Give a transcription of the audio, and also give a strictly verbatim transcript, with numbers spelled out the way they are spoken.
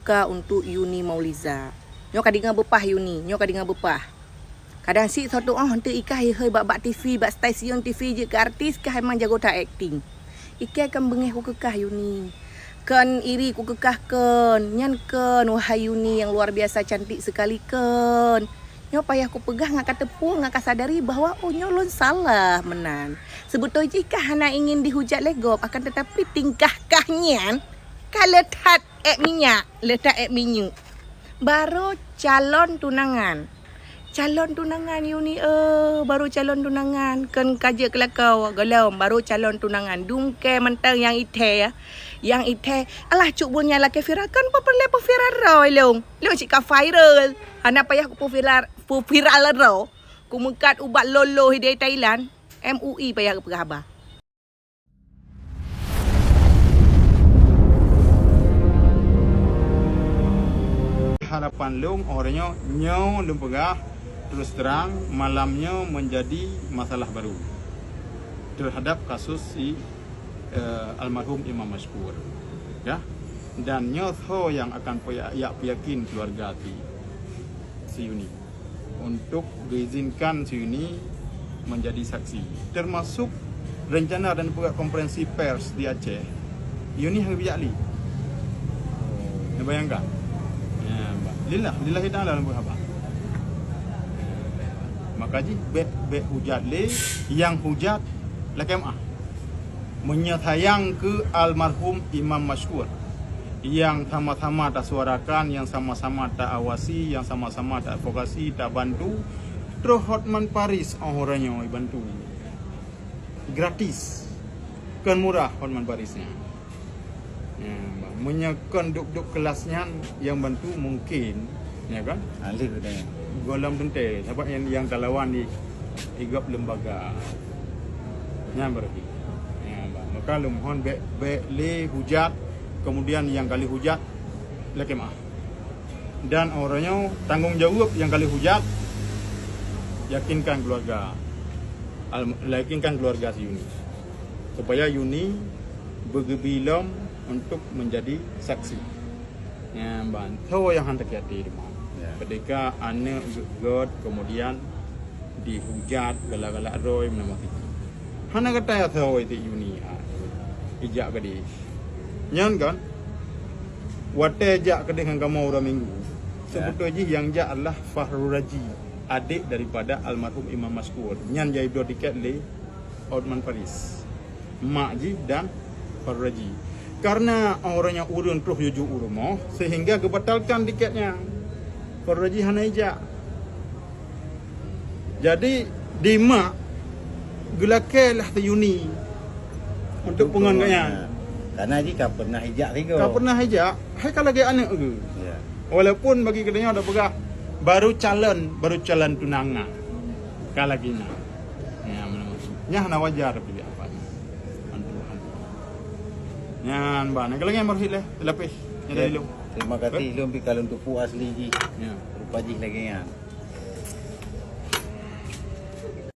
Ka untuk Yuni Mauliza. Nyoe ka deungoe beupah Yuni, nyoe ka deungoe beupah. Kadang sit soe tuoh eunteuk i kah ihôi bak-bak T V, bak stasiun T V jeuet keu artis, kah emang jago that akting. Ikei kan beungéh ku keu kah Yuni. Kon iri ku keu kah kon, nyan kon, wahai Yuni yang luar biasa cantik sekali kon. Nyoe payah kupeugah ngat ka teupue, ngat ka sadari bahwa, oh, nyoe lôn salah meunan. Seubeutôi jih kah hana ingin dihujat lé gob, akan tetapi tingkah kah nyan ka le that ék minyak, le that ék minyeuk. Barô calon tunangan. Calon tunangan Yuni, eh, barô calon tunangan. Kon ka jeuet keu lakoe, gohlom, barô calon tunangan. Dum kèe mantong nyang ithèe, ya. Nyang ithèe, alah cut bunoe nyan lakèe viral, kon peureulèe peuviral droe lôn. Lôn cit ka viral. Hana payah kupeuviral, peuviral droe. Kumeukat ubat lolo hidéh Thailand, M U I payah kupeugah haba. Harapan lôn, oh, nyoe, nyoe lôn peugah terus terang, malam nyoe menjadi masalah baru terhadap kasus si, eh, almarhum Imam Masykur. Ya. Dan nyoe soe nyang akan peuya-, jak peuyakin keluarga si, si Yuni untuk diizinkan si Yuni menjadi saksi. Termasuk rencana dan peugah konferensi pers di Aceh, Yuni hana geujak lé. Neubayangkan. Ya, bah. Lillah, lillahi ta'ala lôn peugah haba. Maka jih bèk, bèk hujat lé, nyang hujat lakèe meu'ah. Meunyoe sayang keu almarhum Imam Masykur, nyang sama-sama tasuarakan, nyang sama-sama taawasi, nyang sama-sama taadvokasi, tabantu, troh Hotman Paris oh uroe nyoe ibantu. Gratis. Kon murah Hotman Paris nyan. Ya, bah, meunyoe kon duek-duek kelas nyan nyang bantu mungkin, ya kan? Ahli beutôi. Gohlom teuntèe, sabab nyang, nyang talawan di, di gob lembaga. Nyan berarti. Ya, bah, maka lôn mohon bèk, bèk lé hujat, kemudian nyang ka lheuh hujat, lakèe meu'ah. Dan uroe nyoe tanggong jaweueb nyang ka lheuh hujat, yakinkan keluarga, al-, yakinkan keluarga si Yuni. Supaya Yuni beugeubri lom untuk menjadi saksi. Nyan ban, soe nyang han sakét até teuma. Ya. Ketika aneuk geuh-, göt, kemudian dihujat, galak-galak droe, meunan maté. Hana gata nyang soe tiek Yuni, ha, ijak keudeh. Nyan kan, watèe jak keudeh ngon kamoe uroe Minggu, ya, seubeutôi jih nyang jak adalah Fahrul Raji, adék daripada almarhum Imam Masykur. Nyan nyang jibloe tikét lé Hotman Paris, mak jih dan Fahrul Raji. Karena uroe nyan ureueng troh jijok u rumoh, sehingga geubatalkan tikét nyan. Fahrul Raji hana ijak. Jadi, di mak geulakèe lah si Yuni untuk peungon gobnyan. Karena jih ka pernah ijak sigoe. Ka pernah ijak, hai ka lagèe aneuk geuh. Ya. Walaupun bagi geutanyoe dak peugah, baru calon, baru calon tunangan. Ka lagèe nyan. Ya, meunan. Nyan hana wajar pih apa nyan. Bantu, bantu. Nyan, bah, nyan ka lagèe nyan baru hit lé, lapis. Nyan dari lôn. Terima kasih, lôn pih ka lôn teupeu asli jih. Ya. Rupa jih lagèe nyan.